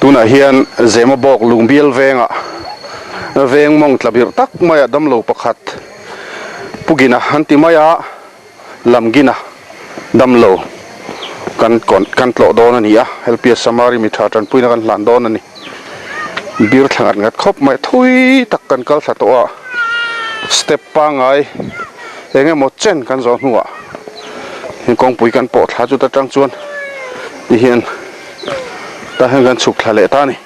Tunah hian Zemabawk Lungbial vengah veng mawng tla birh tak maiah damlo pakhat Pugina an ti mai a, Lamgina damlo kan kan tlawh dawn a ni a, LPS Samari mi tha tanpuina kan hlan dawn a ni. Bir thla ngat ngat khawp mai thui tak kan kal thla tawh a, step pangngai eng emaw chen kan zawh hnuah kawngpui kan pawh thla chuta tang chuan tihian tah hian kan chhuk thla leh ta a ni.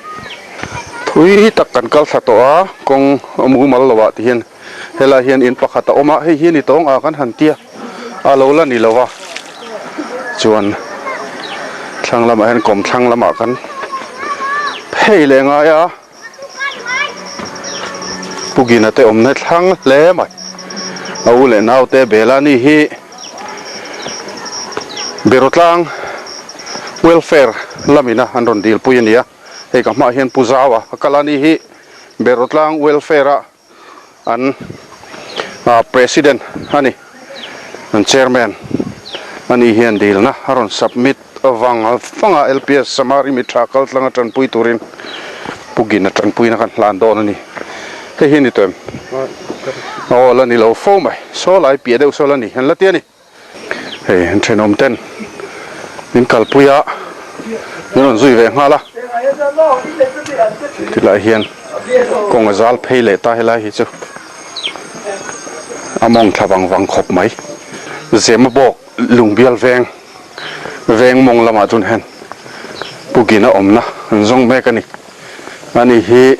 Thui tak kan kal thla tawh a, kawng a mumal lo ah tihian helai hian in pakhat a awm a, hei hi a ni tawng a kan han tia a lo la ni lo va chuan thlang lamah hian kawm thlang lamah kan phei leh ngai a Pu Gina te awmna thlang hle mai a u leh naute Bela ni hi Berotlang welfare lamina an rawn dil pui a ni a hei ka hmaah hian Pu Zaua a kal a ni hi Berotlang welfare a an President a ni, an Chairman a nih hian dilna a rawn submit vang vang a, LPS Samari mi tha kal tlanga tanpui turin Pu Gina tanpuina kan hlan dawn a ni. Hei hi a ni tawh em? Aw la ni lo fo mai, saw lai piah deuh saw la ni, an la ti a ni. Hei an thenawm ten min kalpui a, min rawn zui ve nghal a, tilai hian kawng a zal phei leh ta helai hi chu a mawng thla vang vang khawp mai. Zemabawk lungbial veng veng mawng lamah chuan hian Pugin a awmna an zawng mek a ni. Ani hi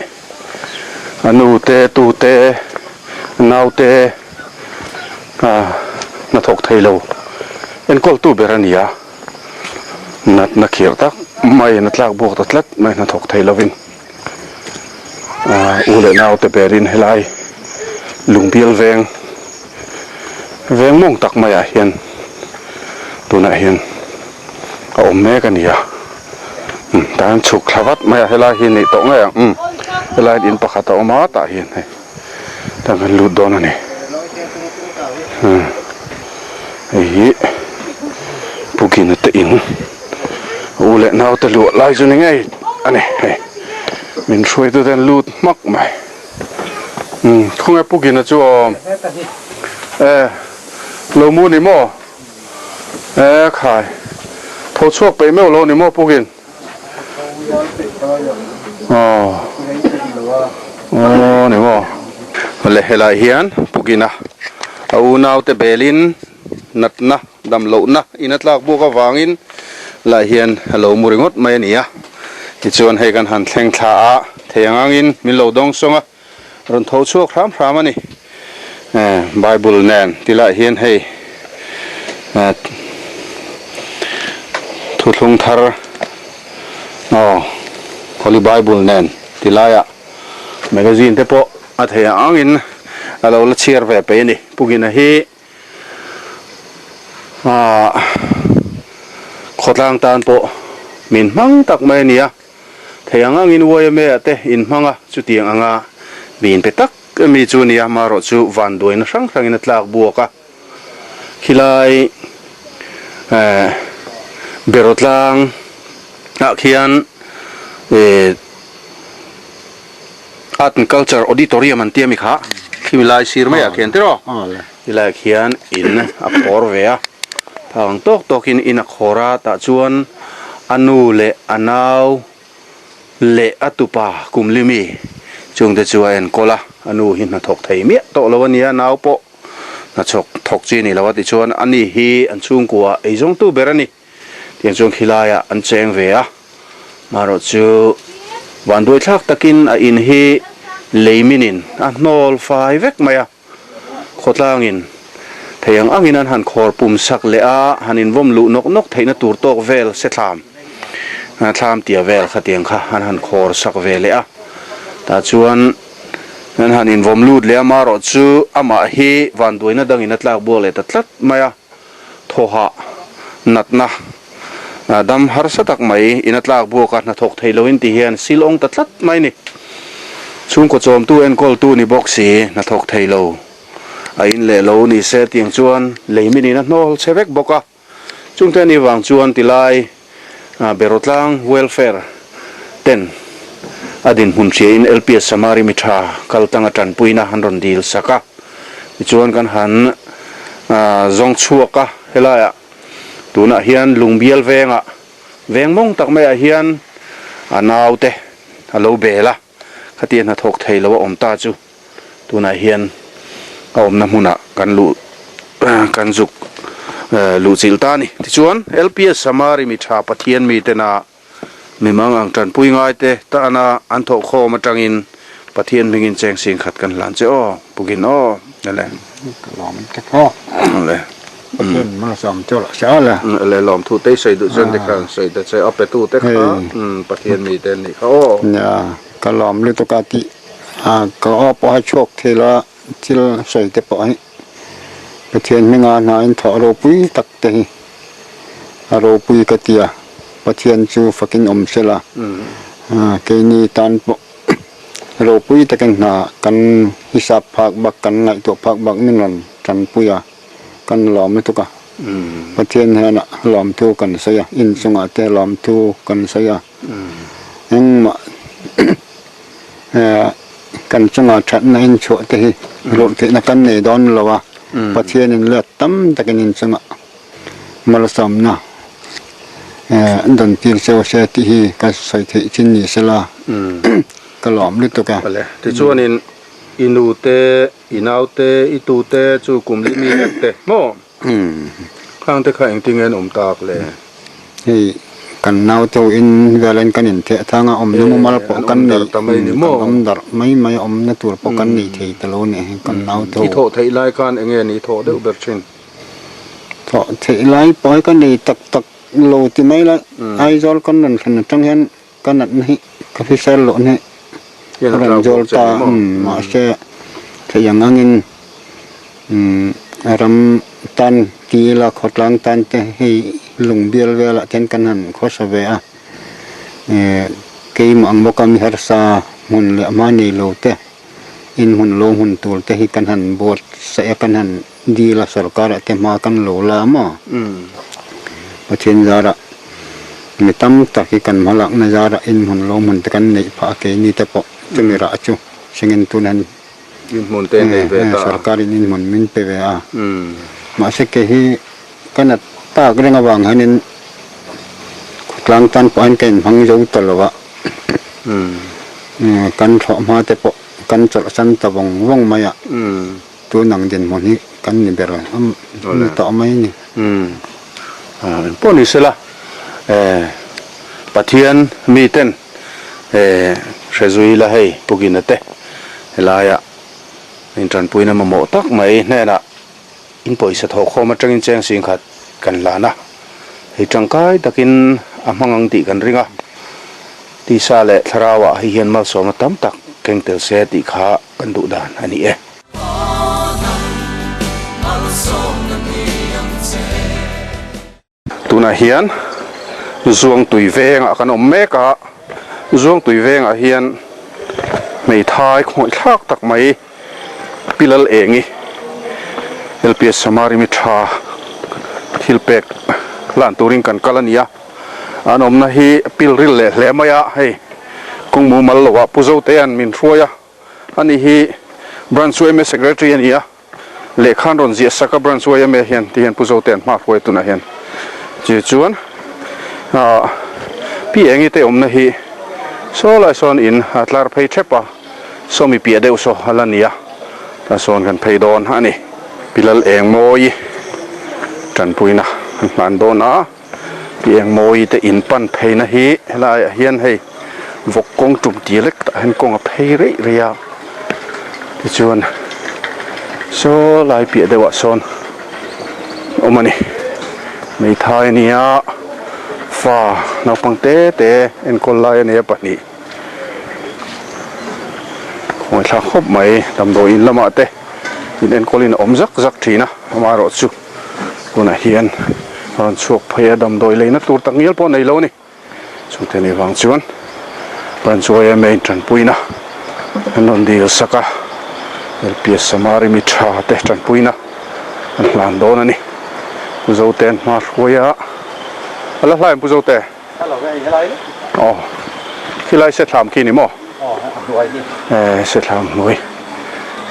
a nu te tu te nau te hnathawk thei lo enkawl tu ber a ni a, natna khirh tak maiin a tlak buak ta tlat mai hnathawk thei lovin u leh nau te berin helai lungbial veng veng mawng tak maiah hian tunah hian a awm mek a ni a tah hian chhuk thla vat mai a helai hi neih tawh ngei ang umm helai in pakhat a awm a tah hian hei tah kan lut dawn a ni umm hei hi Pukina te in u leh naute luah lai chu ni ngei a ni hei min hruaitu te an lut hmak mai umm khawnge Pukina chu awm e lo mu ni maw. E khai, tho chhuak peih meuh lo ni maw Pukin? Aw, aw ni maw. Le helai hian Pukina a unaute belin natna damlohna in a tlak buk avangin lai hian a lo mu ringawt mai a ni a. Tichuan hei kan han thleng thla a, thei ang angin min lo dawng sawng a. Rawn tho chhuak hram hram a ni. Bible nen ti lai hian hei thuthlung thar aw Holy Bible nen ti laiah magazine te pawh a thei ang angin a lo la chhiar ve peih a ni. Pukina hi ah khawtlang tan pawh min hmang tak mai a ni a. Thei ang angin YMA ah te in hmang a, chutiang anga mi inpe tak mi chu nia, marawh chu vanduaina hrang hrangin a tlak buak a. Khilai eh Beraw tlang ah khian eh Art and Culture Auditorium an tia mi kha, khimi lai sir maiah khian tiraw? Tilaiah khian in a khawr ve a, thau ang tawk tawkin in a khawr a, tah chuan a nu leh a nau leh a tupa Kumlimi chungte chu a enkawl a, a nu hi hnathawk thei miah tawh lo a nia, nau pawh hnathawk thawk chi a ni lo a tichuan a ni hi an chhungkua eizawngtu ber a ni. Tiang chuan khilaiah an cheng ve a, marawh chu vanduaithlak takin a in hi lei minin a hnawl fai vek mai a. Khawtlangin thei ang angin an han khawr pum sak leh a, han invawm luh nawk nawk theihna tur tawk vel se thlam, thlam tia vel khatiang kha an han khawr sak ve leh a. Tah chuan an han invawm lut leh a, marawh chu amah hi vanduaina dangin a tlak buak leh ta tlat mai a, thawhah natna dam harsa tak mai in a tlak buak a, hnathawk thei loin ti hian sil awng ta tlat mai ni. Chhungkaw chawmtu enkawltu ni bawk si, hnathawk thei lo a in leh lo ni se tiang chuan lei min in a hnawl chhe vek bawk a. Chungte ani vang chuan tilai Berawtlang Welfare. ten a dinhmun hria in LPS Samari mi tha kal tanga tanpuina an rawn dil sak a, tichuan kan han zawng chhuak a, helaiah tunah hian Lungbial vengah veng mawng tak maiah hian a naute a lo bel a, khatia hnathawk thei lo a awm ta chu tunah hian a awmna hmunah kan luh kan zuk luhchilh ta a ni. Tichuan LPS Samari mi tha Pathian mitena Mi mangang tanpui ngaite tana an thawh khawm atangin Pathian hmingin cheng sing khat kan hlan che aw, Pukin aw, ele. Ka lawm te pawh. Ele. Pathian malsawm chu lah sia le. Ele lawm thu te i sawi duh chuan te khan sawi ta che a petu te kha Pathian mi te an nih kha aw. Nia, ka lawm lutuk a tih a ka aw pawh a chhuak thei lo a thil sawi te pawh hi Pathian hminga hna in thawh ropui tak te hi. A ropui ka ti a, Pathian chu fakin awm se la, keini tan pawh ropui takin hna kan hisap phak bak, kan ngaihtuah phak bak min rawn tanpui a, kan lawm lutuk a. Pathian hnenah lawmthu kan sawi a, inchungah te lawmthu kan sawi a, engmah kan chunga thatna inchhuah te hi ruahtheihna kan nei dawn lo a, Pathianin let tam takin inchungah Malsawmna an rawn tir cheu se tih hi ka sawi theih chin ni sela ka lawm lutuk a. Awle, tichuanin i nu te, i nau te, i tu te chu kum lih mi vek te maw? Khang te kha engtin nge an awm tak le? Hei kan nau te ho in velin kan intheh thang a, awmna mumal pawh kan nei, kan awm darh mai mai a, awmna tur pawh kan nei thei ta lo nih hi kan nau te ho. I thawh theih lai khan enge ni thawh deuh ber thin? Thawh theih lai pawh hi ka nei tak tak lo ti mai la, Aizawl kan rawn thlen atang hian ka natna hi ka hrisel loh na hi ka rawn zawl ta mahse theih ang angin ram tan ti ila khawtlang tan te hei lungbial velah te hian kan han khawsa ve a, keimah ang bawka mi harsa hmun leh hma nei lo te inhmun lo hmun tur te hi kan han buatsaih a kan han. Dil a sorkar ah te hma kan lo la maw? Pathian zarah mi tam tak hi kan hmalakna zarah inhmun lo hmun te kan neih phah a keini te pawh chumi rah chu singin tun han Inhmun te nei ve ta a. Sorkar in inhmun min pe ve a. Mahse kei hi ka nat tak reng avang hianin khawtlang tan pawh hian ka inhmang zo ta lo a. Kan thlawh hma te pawh kan chawlhsan ta vawng vawng mai a. Tun ang dinhmun hi kan ni ber ni tawh mai a ni. Umm pawh ni sela Pathian miten hre zui la hei Pukina te helaiah intanpuina mamawh tak mai hnenah in pawisa thawhkhawm atangin cheng singkhat kan hlan a, hei tangkai takin a hmang ang tih kan ring a, tisa leh thlarauah hei hian malsawmna tam tak keng tel se tih kha kan duh dan a ni e. Tunah hian Zuangtui vengah kan awm mek a, Zuangtui vengah hian hmeithai khawngaihthlak tak mai Pi Lal Engi LPS Samari mi tha thil pek hlan turin kan kal a ni a, an awmna hi pilril leh hle mai a, hei kawng mumal loah Pu Zotea'n min hruai a. Ani hi Branch yma Secretary a ni a, lehkha an rawn ziah sak a Branch yma hian ti hian Pu Zote an hma hruai tunah hian chu chuan ah Pi Engi te awmna hi saw lai sawn in a tlar phei thep a, sawmi piah deuh saw a la ni a, tah sawn kan phei dawn a ni. Pi Lal Engmawi tanpuina an hman dawn a. Pi Engmawi te in pan pheina hi helaiah hian hei vawk kawng tum tir lek tah hian kawng a phei reih reih a tichuan saw lai piah deuhah sawn awm a ni hmeithai a ni a fa naupang te te enkawl lai a nei a pahnih khawngaih thlak khawp mai damdawiin lamah te in enkawlin a awm zak zak thin a amaherawhchu. Tunah hian a rawn chhuak phei a, damdawi leina tur tak ngial pawh nei lo a ni. Chungte ni vang chuan Branch yma in tanpuina an rawn dil sak a, LPS Samari mi tha te tanpuina an hlan dawn a ni. Pu Zote an hma hruai a, a la hlai ang Pu Zote? Aw. Khilai sethlam khi ni maw? Aw sethlam hnuai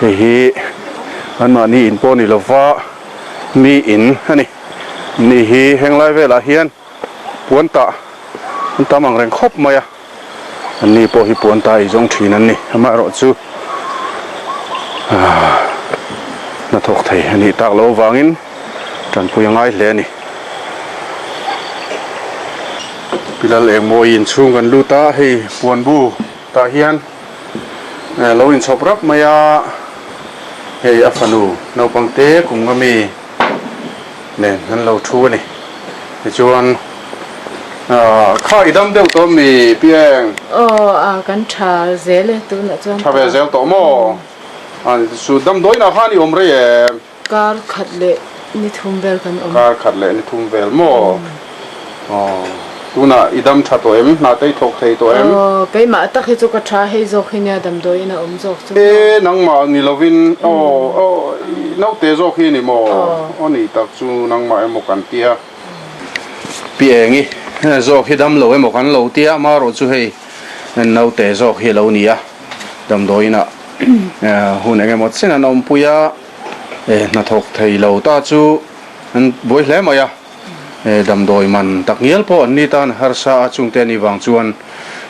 hei hi anmahni in pawh ni lova mi in a ni. Ni hi henglai velah hian puan tah an tam ang reng khawp mai a, anni pawh hi puan tah ei zawng thin an ni. Amaherawhchu hnathawk thei a nih tak loh avangin tanpui a ngai hle a ni. Pilal engmawi inchhung kan lut a, hei puanbu tah hian lo inchhawp rap mai a, hei a fanu naupang te kum nga mi nen an lo thu a ni. Tichuan kha i dam deuh tawh mi Pieng? Aw a kan tha zel e tunah chuan. Tha ve zel tawh maw? Chu damdawiinah khan i awm rei em? Kar khat leh ni thum vel kan awm. Kar khat leh ni thum vel maw? Aw, tunah i dam tha tawh em? Hnah te i thawk thei tawh em? Aw, keimah tak hi chu ka tha hei zawk hi nia damdawiin a awm zawk chu maw? E, nangmah ni lovin, aw, aw, naute zawk hi ni maw? Aw ni tak chu nangmah emaw kan tia. Pi Engi zawk hi dam lo emaw kan lo tia, amaherawh chu hei naute zawk hi a lo ni a, damdawiinah hun eng emaw chen an awmpui a. Hnathawk thei lo ta chu an buai hle mai a, damdawi man tak ngial pawh an ni tan harsa a chungte a nih vang chuan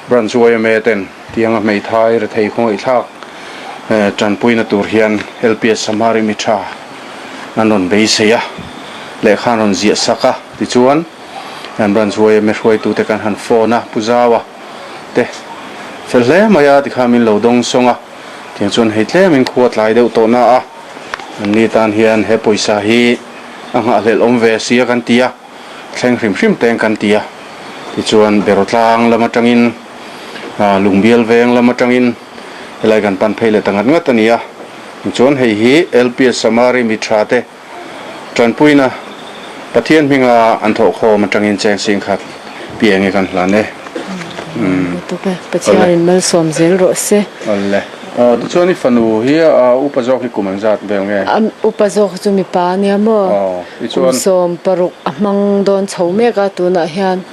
Branch yma ten tianga hmeithai rethei khawngaihthlak tanpuina tur hian LPS Samari mi tha an rawn beisei a, lehkha an rawn ziah sak a, tichuan Branch yma hruaitute kan han phone a, Pu Zaua te fel hle mai a tikhan min lo dawngsawng a. Tiang chuan hei tlemin khua tlai deuh tawh na a, anni tan hian he pawisa hi a nghahhlelh awm ve si a kan ti a, thleng hrim hrim teng kan ti a. Tichuan Beraw tlang lam atangin, Lungbial veng lam atangin helai kan pan phei leh ta ngat ngat a ni a. Tichuan hei hi LPS Samari mi tha te tanpuina Pathian hminga an thawhkhawm atangin cheng sing khat pi enge kan hlan e. Lutuk e, Pathianin malsawm zel rawh se. Awle. Aw tichuan i fanu hi a upa zawk hi kum an zat vel nge? A upa zawk chu mipa a nia maw? Aw, tichuan. Kum 16 a hmang dawn chho mek a tunah hian.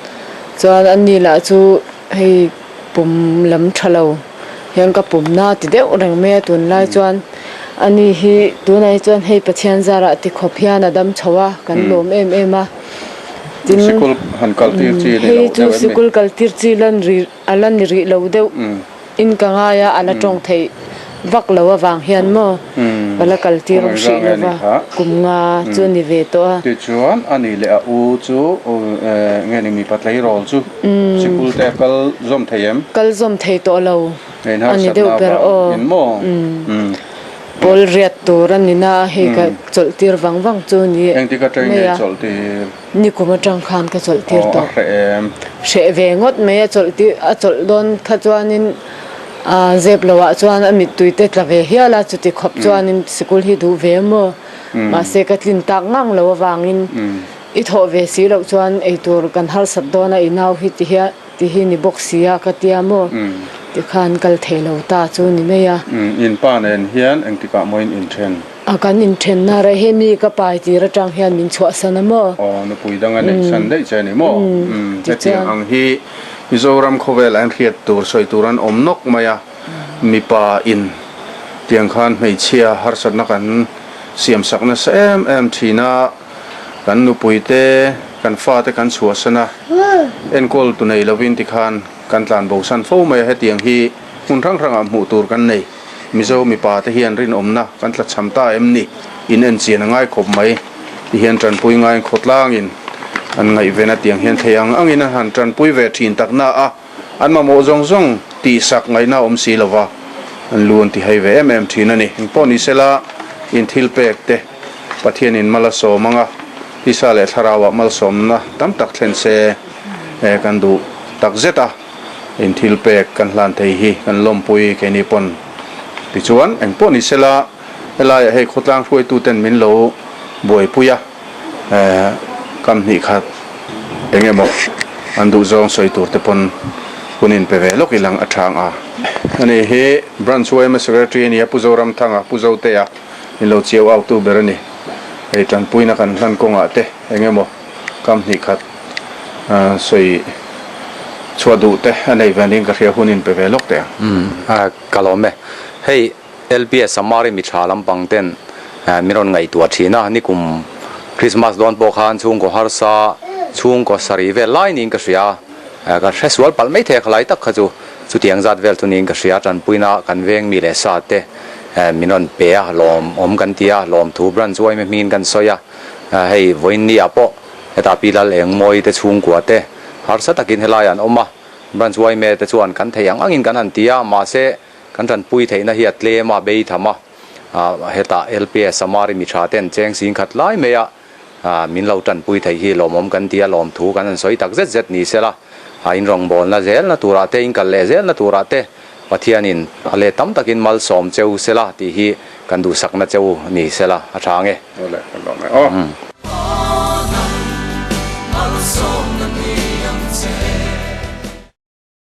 Chuan ani lah chu hei pum lam tha lo. Hian ka pumna ti deuh reng mai a tunlai chuan ani hi tunah hi chuan hei Pathian zarah ti khawp hian a dam chho a kan lawm em em a tin Sikul han kal tir chi ni hei lo chu deuh em ni? sikul kal tir chi lan ri a la ni rih lo deuh in ka ngai a a la tawng theih vak lo avang hian maw ka la kal tir Kum hrih engzah nge lo ni va kha? kum nga chu ni ve tawh a. Tichuan ani leh a u chu nge ni mipa tleirawl chu Sikul te a kal zawm thei em? Kal zawm thei tawh lo a ni deuh ber aw. Pawl riat tur a ni na a hei ka chawlh tir vang vang chu ni Engtik atang nge chawlh tir? Nikum atang khan ka chawlh tir tawh. Aw a hreh em? Hreh ve ngawt mai a chawlh tir a chawlh dawn kha chuanin zep lo ah chuan a mittui te tla ve hial a chuti khawp chuanin sikul hi duh ve maw? Mahse ka tlin tak ngang lo avangin I thawh ve si loh chuan eitur kan harsat dawn a, i nau hi ti hian ti hi ni bawk si a ka tia maw? Tikhan kal thei lo ta chu ni mai a. In pa nen hian engtikah maw in inthen? A kan inthen na reh hi mi ka pai tir atang hian min chhuahsan a maw? Aw, nupui dang a neihsan daih che a ni maw? Hetiang ang hi Mizoram khawvel an hriat tur sawi tur an awm nawk mai a, mipa in tiang khan hmeichhia harsatna kan siamsak nasa em em thin a. Kan nupui te, kan fate kan chhuahsan a, enkawl tu nei lovin tikhan kan tlan bosan fo mai a, hetiang hi hmun hrang hrangah hmuh tur kan nei. Mizo mipa te hian rinawmna kan tlachham ta em ni? In enchian a ngai khawp mai. Tihian tanpui ngaiin khawtlangin an ngaihven a, tiang hian thei ang angin an han tanpui ve thin tak na a, an mamawh zawng zawng tihsak ngaihna a awm si lova, an lu an ti hai ve em em thin a ni. Engpawh ni sela in thil pek te Pathianin mal a sawm anga, tisa leh thlarauah malsawmna tam tak thlen se kan duh tak zet a, in thil pek kan hlan thei hi kan lawmpui keini pawn tichuan engpawh ni sela helaiah hei khawtlang hruaituten min lo buaipui a, kam hnih khat eng emaw an duh zawng sawi tur te pawn hun in pe ve lawk ilang a chang a. Ani hi Branch yma Secretary a ni a, Pu Zoramthanga, Pu Zotea. Min lo chiau au tu ber a ni. Hei tanpuina kan hlan kawngah te eng emaw kam hnih khat sawi Chhuah duh te a nei ve niin ka hria hun in pe ve lawk teh ang. Umm ka lawm e. Hei LPS Samari mi tha lampang ten min rawn ngaihtuah thin a, nikum Christmas dawn pawh khan chhungkaw harsa chhungkaw sarih vel lai niin ka hria a, ka hre sual palh mai thei a khalai tak kha chu chutiang zat vel chu niin ka hria a, tanpuina kan veng mi leh sa te min rawn pe a, lawmawm kan ti a, lawmthu branch uaime hmingin kan sawi a, hei vawiin ni ah pawh hetah Pi Lal Engmawi te chhungkua te harsa takin helaiah an awm a, branch uaime te chuan kan theih ang angin kan han ti a, mahse Kan tanpui theihna hi a tlem a, bei tham a, hetah LPS Samari mi tha ten cheng sing khat lai mai a, min lo tanpui theih hi lawmawm kan ti a, lawmthu kan han sawi tak zet zet ni sela, in rawngbawlna zelna turah te, in kal leh zelna turah te Pathianin a let tam takin malsawm cheu sela tih hi kan duhsakna cheu ni sela a tha ang e. Awle, kan lawm e aw.